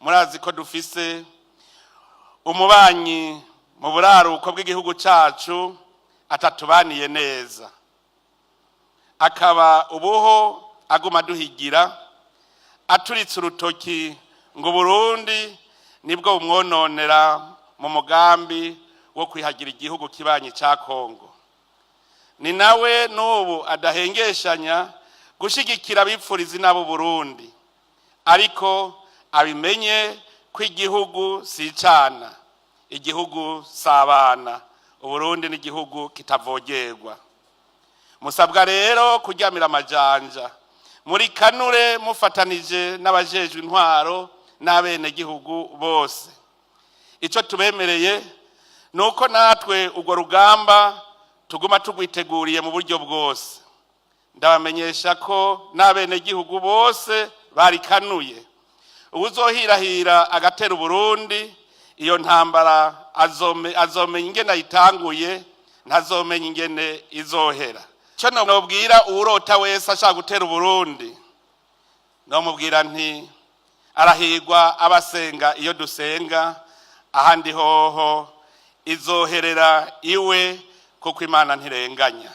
Murazi ko dufise umubanyi mu buraruko bw'igihugu cacu atatubaniye neza, akaba ubuho aguma aduhigira aturitse urutoki ngo Burundi nibwo bumwononera mu mugambi wo kwihagira igihugu kibanyi ca Kongo. Ni nawe n'ubu adahengeshanya gushigikira abipfuriza inabo Burundi, ariko abimenye ko igihugu si icana, igihugu si abana. Uburundi ni igihugu kitavogerwa. Musabwa rero kuryamira amajanja muri kanure, mufatanije n'abajejwe intwaro n'abenegihugu bose. Icyo tubemereye ni uko natwe urwo rugamba tuguma tugwiteguriye mu buryo bwose. Ndabamenyesha ko n'abenegihugu bose barikanuye. Uwuzohirahira agatera Uburundi, iyo ntambara azomenya ingene ayitanguye, ntazomenya ingene izohera. Icyo nobwira uwurota wese ashaka gutera Uburundi, nomubwira nti: arahigwa abasenga iyo dusenga, ahandi hoho izoherera iwe, kuko Imana ntirenganya.